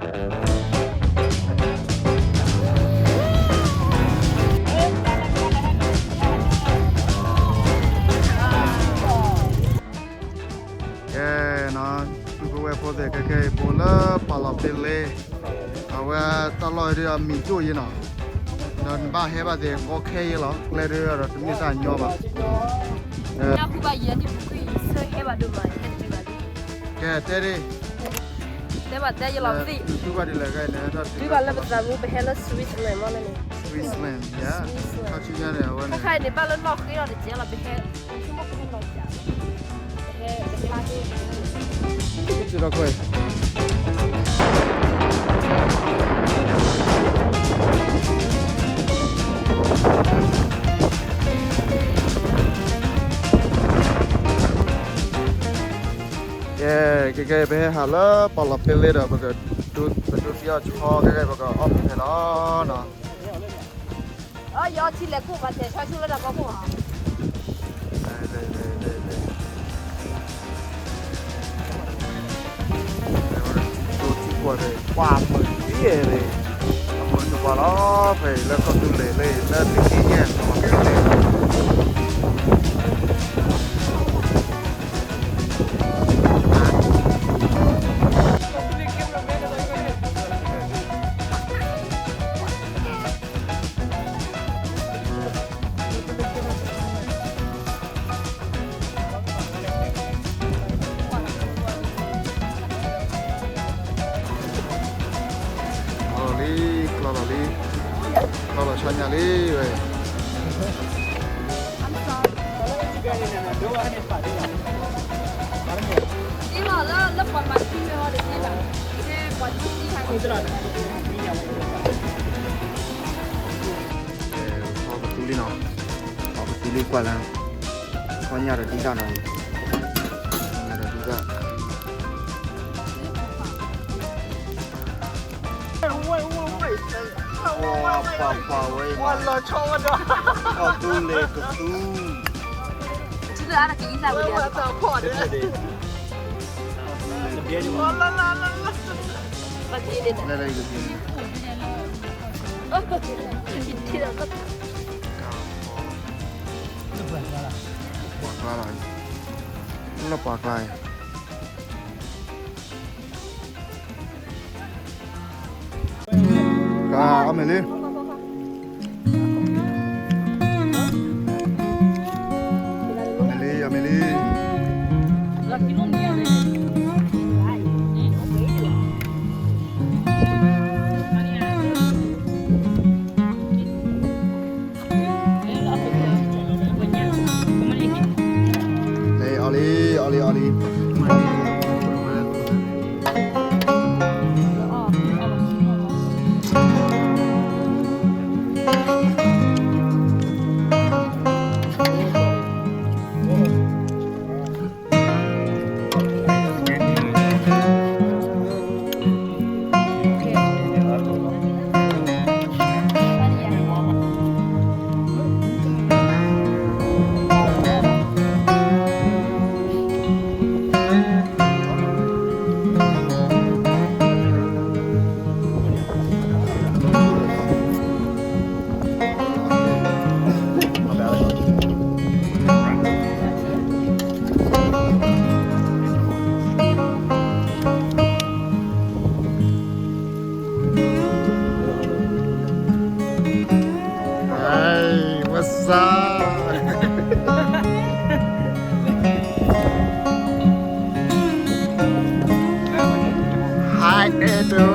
ကဲနီၤ, ပုၢ်ဖိဝဲၢ်ဖိသ့ၣ် ခဲခဲအံၤ ပအိၣ်လၢပာ်လီၤပ့လ့, အဝဲတၢ်လီၢ်အံၤဒ်အမံၤဒိၣ်ယဲနီၤ, ဒီးနဘၣ်ဟဲဘၣ်သ့ၣ်ကီခဲအံၤလီၤ, ကျဲဒ်ဒီးတမ့ၢ်တၢ်ညီဘၣ်. ကဲတဲဒ်, တဲဘၣ်တဲယလီၤသ့ၣ်, တုၤဘၣ်ဒ်လဲၣ်ဂၤန့ၣ်, တုၤဘၣ်လၢပသးမူ ပဟဲလၢ Switzerland မ့ၢ်န့ၣ်, Switzerland, ခါဆူညါန့ၣ် အဝဲန့ၣ် ခါခါအံၤန့ၣ် ဘၣ်လၢနီၢ်ဃ့ဒီးတကဲလီၤ, ပဟဲ ကဲ ကဲ ကဲ ပဟဲဟးလၢပာ်လီၤပ့လ့ဒီး ပကဒိးသံအီၣ်ဆီ ကဲ ကဲ ပကအီၣ်မ့ၤဖဲလီၤနီၤ. အီၣ်ယီၤထံလဲၤကိၢ်ပှၤတဲာ်ဆီဆူလၢတၢ်ကီၢ်ခိၣ်ဧါ. ဒိးထံကွၢ်ဒီး ပှၤမုာ်ဒ်လဲၣ်, အမုာ်တပှၤလီၤ, ဖဲအံၤလၢကီၢ်သူလ့ၤလၢ လၢတက့ၢ်ညါ ပှၤကဲလၢ လီၤလံ, ကျီလီၤလံ, ကျီလီၤဆီညါလံ, ဝဲ ထီၣ်ပသူလံနီၤ, ထီၣ်ပသူလံကွၢ်လၢ, ထီၣ်ညၣ်ဒီးဒံးတၢ်နီၤ, ထီၣ်ညၣ်ဒီးဒံးတၢ်, ပှၤပှၤဝဲ, ထီၣ်သူလ့ၤကသူ, လၢလၢကသံ, ပှၤကျါလီၤ, လၢပှၤကျါအံၤ ကါအီၣ်မ့ၤလံ, အီၣ်မ့ၤလံ, အီၣ်မ့ၤလံ. အီၣ်လံ, အီၣ်လံ, အီၣ်လံ. Hey, what's up? Hi, Edo.